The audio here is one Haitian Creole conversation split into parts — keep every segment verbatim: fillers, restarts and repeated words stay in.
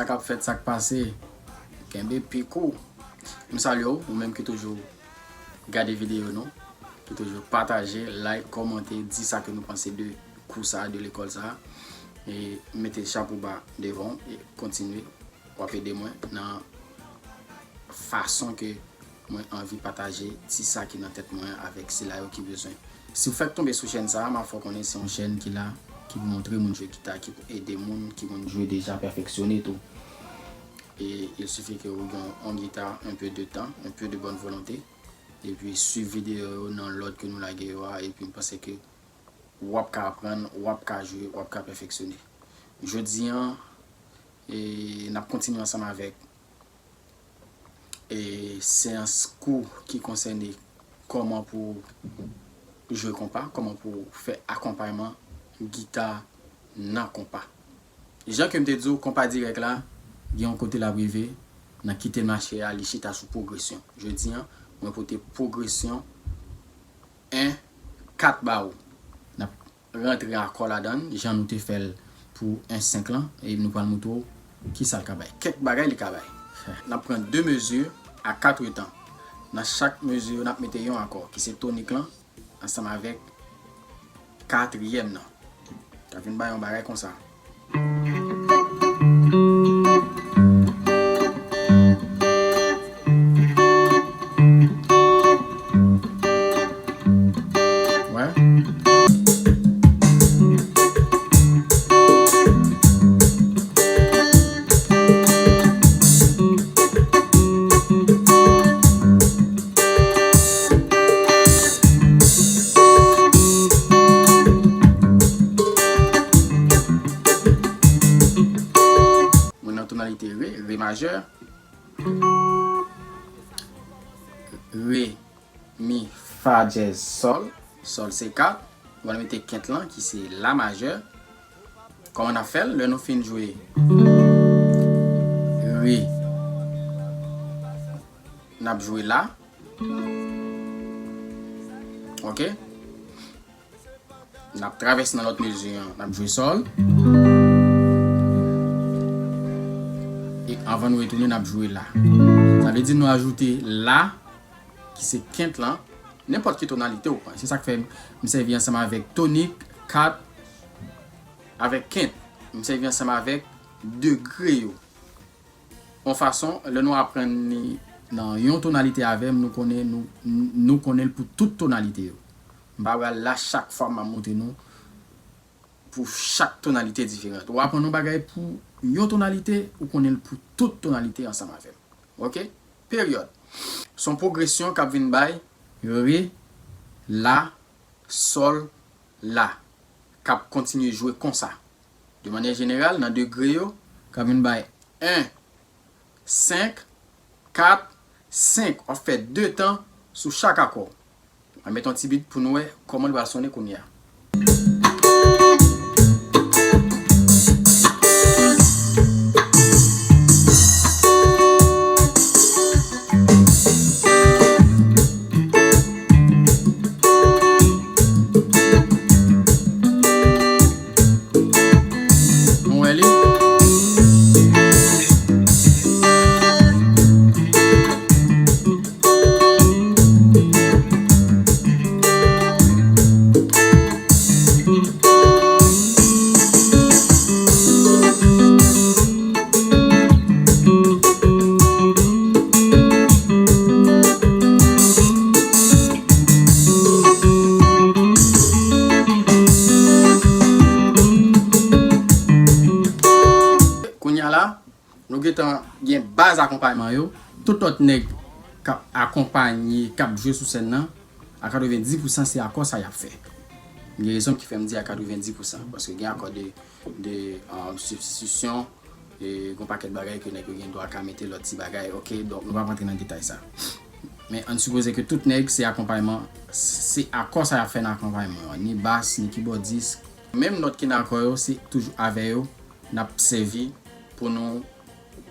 K ap fèt, sa k pase? Kenbe pik ou. M salye w, ou menm ki toujou gade videyo nou, ki toujou pataje, like, kòmante, di sa ke nou panse de kou sa, de lekòl sa. E mete chapo ba devan w e kontinye. W ap ede mwen nan fason ke mwen anvi pataje ti sa ki nan tèt mwen avèk sila yo ki bezwen. Si w fèk tonbe sou chèn sa a, m ap fè w konnen se yon chèn ki la, ki pou montre moun jwe gita, ki pou ede moun ki konn jwe deja pèfeksyone tou. E il sifi ke ou gen yon gita, un peu de temps, un peu de bonne volonté, epi swiv videyo yo nan lòd ke nou lage yo a, epi m panse ke w ap ka aprann, w ap ka jwe, w ap ka pèfeksyone. Jodi an, e, n ap kontinye ansanm avèk e seyans kou ki konsène kòman pou jwe konpa, kòman pou fè akonpayman gita nan konpa. Jan ke m te di w, konpa dirèk la, gen yon kote l ap rive, nan kite l mache a, li chita sou pwogresyon. Jodi an, mwen pote pwogresyon en, kat ba ou. N ap rantre akò ladan l, jan nou te fè l pou en senk lan, e nou pral montre w kisa l ka bay. Kèk bagay li ka bay. N ap pran de mezi a kat tan. Nan chak mezi, n ap mete yon akò, ki se tonik lan, ansanm avèk katriyèm nan. Sa vin bay yon bagay konsa. Wè. Mwen nan tonalite re, re majè. Re, mi, fa dyèz, sòl. Sòl se kat. Mwen mete kent lan ki se la majè. Kòman n ap fè l? Lè nou fin jwe re, n ap jwe la. Ok? N ap travèse nan lòt mezi an, n ap jwe sòl. E anvan nou retounen, n ap jwe la. Sa vle di nou ajoute la, ki se kent lan, nenpòt ki tonalite ou pran. Se sa k fè m sèvi ansanm avèk tonik, kat, avèk kent. M sèvi ansanm avèk degre yo. Yon fason, lè nou aprann li nan yon tonalite avè m, nou konnen, nou, nou konnen l pou tout tonalite yo. M pa pral la chak fwa m ap montre nou pou chak tonalite diferan. Ou aprann yon bagay pou yon tonalite, ou konnen l pou tout tonalite ansanm avè m. Ok? Peryòd. Se yon pwogresyon k ap vin bay re, la, sòl, la, k ap kontinye jwe konsa. De manyè jeneral, nan degre yo, k ap vin bay en, senk, kat, senk. W ap fè de tan sou chak akò. An met yon ti bit pou nou wè kòman l pral sonnen kounye a. Nou wè li. Kounye a la, nou gentan gen baz akonpayman yo. Tout lòt nèg k ap akonpaye, k ap jwe sou sèn nan, a katrevenndis pousan se akò sa y ap fè. Gen rezon ki fè m di a katrevenndis pousan, paske gen akò de, de, um, sibstitisyon, e gon pakèt bagay ke nèg yo gen dwa ka mete lòt ti bagay, ok? Donk, nou p ap rantre nan detay sa. Men ann sipoze ke tout nèg se akonpayman, se akò sa y ap fè nan akonpayman an. Ni bas, ni kibòdis. Menm nòt ki nan akò yo, se toujou avè yo n ap sèvi pou nou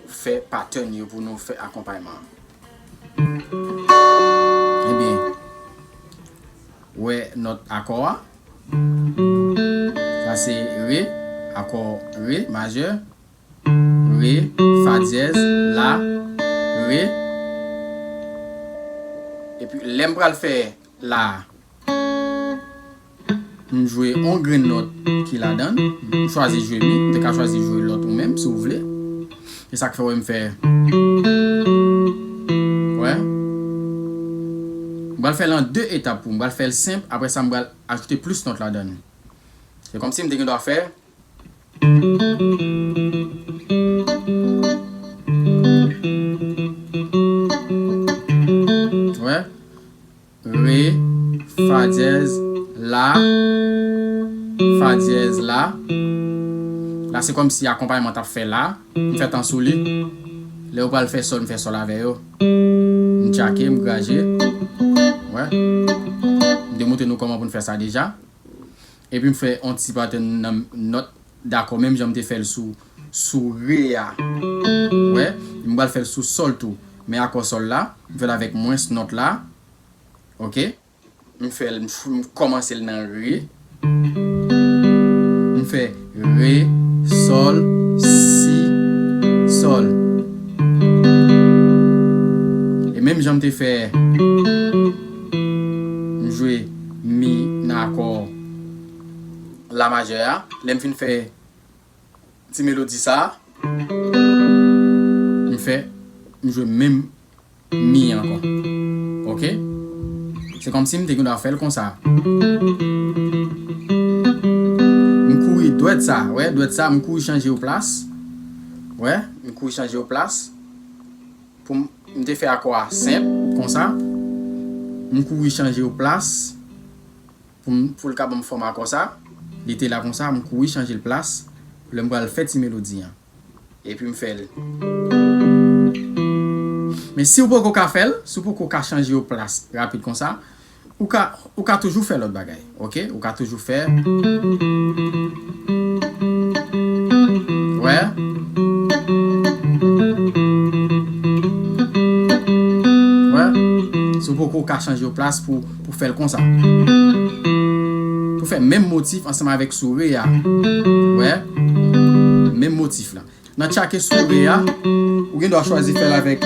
fè patèn yo, pou nou fè akonpayman an. Ebyen, wè nòt akò a. Sa se re, akò re majè. re, fa dyèz, la, re. Epi lè m pral fè la a, m jwe yon grenn nòt ki ladan l. M chwazi jwe mi, m te ka chwazi jwe lòt ou menm si w vle. E sa k fè w wè m fè. Wè. M pral fè l an de etap pou m. M pral fè l senp, apre sa m pral ajoute plis nòt ladan l. Se kòmsi m te gen dwa fè. Wè. Re, fa dyèz, la, fa dyèz, la. La, se kòmsi akonpayman t ap fè la. M fè tan sou li. Lè yo pral fè sòl, m fè sòl avè yo. M tchake, m graje. Wè. M te montre nou kòman pou n fè sa deja. Epi m fè yon ti patèn nan nòt dakò, menm jan m te fè l sou, sou re a. Wè, m pral fè l sou sòl tou. Men akò sòl la, m fè l avèk mwens nòt la. Oke. M fè l, m f-, m kòmanse l nan re. M fè re, sòl, si, sòl. E menm jan m te fè, m jwe mi nan akò la majè a. Lè m fin fè ti melodi sa a, m fè, m jwe menm mi ankò. Oke? Se kòmsi m te gen dwa fè l konsa. M kouri dwèt sa, wè, dwèt sa, m kouri chanje yo plas. Wè, m kouri chanje yo plas. Pou m, m te fè akò a senp, konsa. M kouri chanje yo plas. Pou m, pou l ka ban m fòm akò sa. Li te la konsa, m kouri chanje l plas. Lè m pral fè ti melodi an. Epi m fè l. Men si w poko ka fè l, si w poko ka chanje yo plas rapid konsa, ou ka, ou ka toujou fè lòt bagay, oke? Ou ka toujou fè. Wè. Wè. Si w poko ka chanje yo plas pou, pou fè l konsa. Pou fè menm motif ansanm avèk sou re a. Wè. Menm motif la. Nan tchake sou re a, ou gen dwa chwazi fè l avèk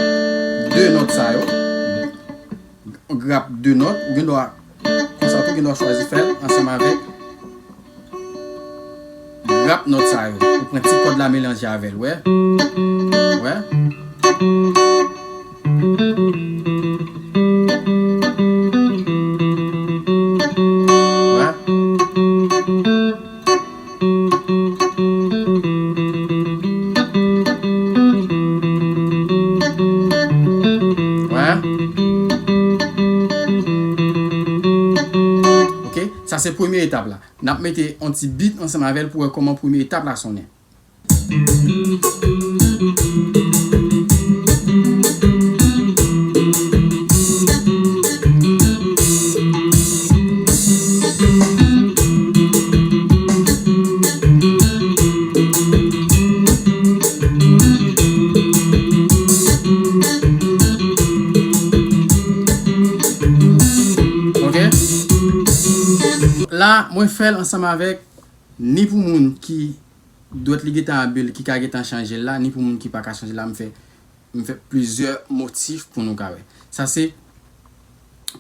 de nòt sa yo. Grap de nòt, ou gen dwa, konsa tou, gen dwa chwazi fè l ansanm avèk grap nòt sa yo. Ou pran ti kòd la melanje avè l, wè. Wè. Wè. Wè. Oke, sa se premye etap la. N ap mete yon ti beat ansanm avè l pou wè kòman premye etap la sonnen. Ok. La, mwen fè l ansanm avèk, ni pou moun ki dwèt li gentan abil, ki ka gentan chanje l la, ni pou moun ki pa ka chanje l la, m fè, m fè plizyè motif pou nou ka wè. Sa se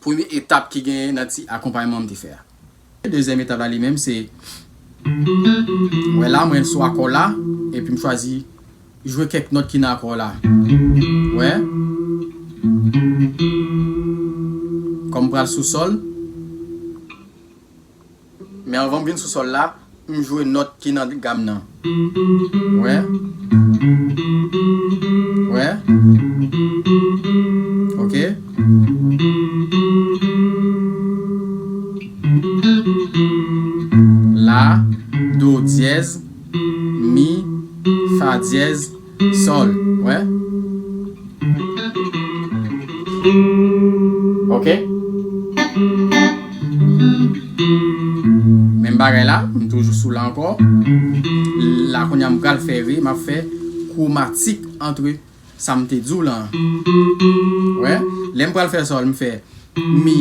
premye etap ki genyen nan ti akonpayman m te fè a. Dezyèm etap la li menm se, wè la, mwen sou akò la, epi m chwazi jwe kèk nòt ki nan akò la. Wè. Kòm m pral sou sòl. Men anvan m vin sou sòl la, m jwe nòt ki nan gam nan. Wè. Wè. Ok. La, do dyèz, mi, fa dyèz, sòl. Wè. Ok. Menm bagay la, m toujou sou la ankò. La kounye a m pral fè re, m ap fè kwomatik antre sa m te di w lan. Wè, lè m pral fè sòl, m fè mi,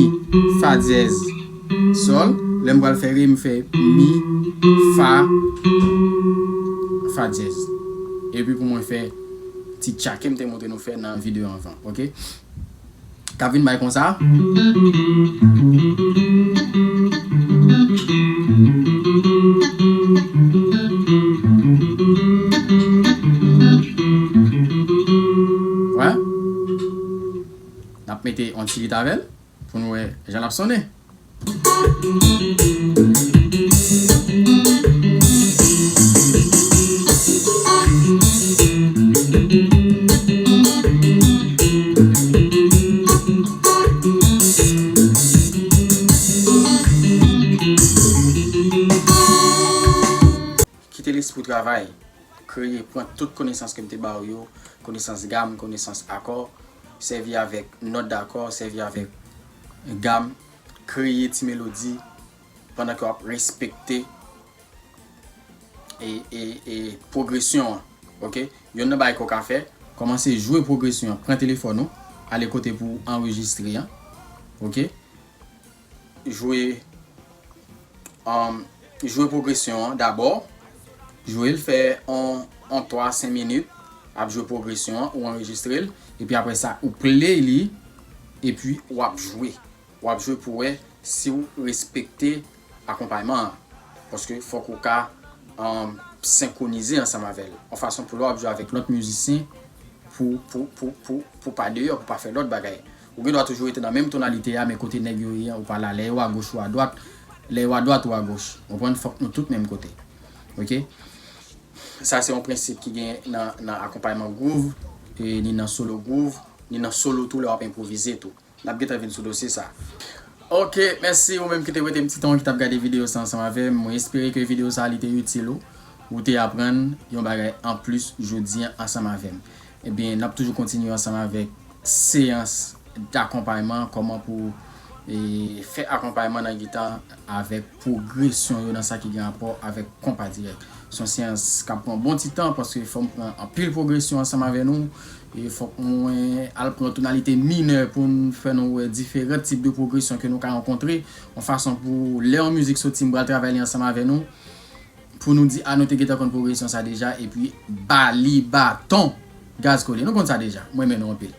fa dyèz, sòl. Lè m pral fè re, m fè mi, fa, fa dyèz. epi pou mwen fè ti tchake m te montre nou fè nan videyo anvan, oke? K ap vin bay konsa. Wè. N ap mete yon ti lit avè l pou nou wè jan l ap sonnen. Kite lespri w travay. Kreye, pran tout konesans ke m te ba w yo, konesans gam, konesans akò, sèvi avèk nòt dakò, sèvi avèk gam, kreye ti melodi pandan ke w ap respekte e, e, e pwogresyon an. Oke? Yonn nan bagay ke w ka fè, kòmanse jwe pwogresyon an. Pran telefòn ou, ale kote pou w anrejistre an. Oke? Jwe, um, jwe pwogresyon an dabò. Jwe l fè on, on twa, senk minit. Ap jwe pwogresyon an, ou anrejistre l. Epi apre sa, ou play li. Epi w ap jwe. W ap jwe pou wè si w respekte akonpayman an. Paske fòk ou ka, um, senkwonize ansanm avè l. Yon fason pou lè w ap jwe avèk lòt mizisyen, pou, pou, pou, pou, pou pa deyò, pou pa fè lòt bagay. Ou gen dwa toujou rete nan menm tonalite a, men kote nèg yo ye an, ou pa la. Lè yo agoch ou adwat, lè yo adwat ou agoch. Ou konprann? Fòk nou tout menm kote. Oke? Sa se yon prensip ki gen nan, nan akonpayman groove, e ni nan solo groove, ni nan solo tou lè w ap enpwovize tou. N ap gentan vin sou dosye sa. Oke, mèsi ou menm ki te rete m ti tan ki t ap gade videyo sa ansanm avè m. Mwen espere ke videyo sa li te itil ou. Ou te aprann yon bagay anplis jodi an ansanm avè m. Ebyen, n ap toujou kontinye ansanm avèk seyans dakonpayman, kòman pou, e, fè akonpayman nan gita avèk pwogresyon yo nan sa ki gen rapò avèk konpa dirèk. Se yon seyans k ap pran bon ti tan, paske fò m pran anpil pwogresyon ansanm avè nou. E fòk mwen al pran tonalite minè pou n fè nou wè diferan tip de pwogresyon ke nou ka rankontre. Yon fason pou lè yon mizik soti, m pral travay li ansanm avè nou. Pou nou di, a, nou te gentan konn pwogresyon sa deja, epi ba li baton. Gaz kole. Nou konn sa deja. Mwen renmen nou anpil.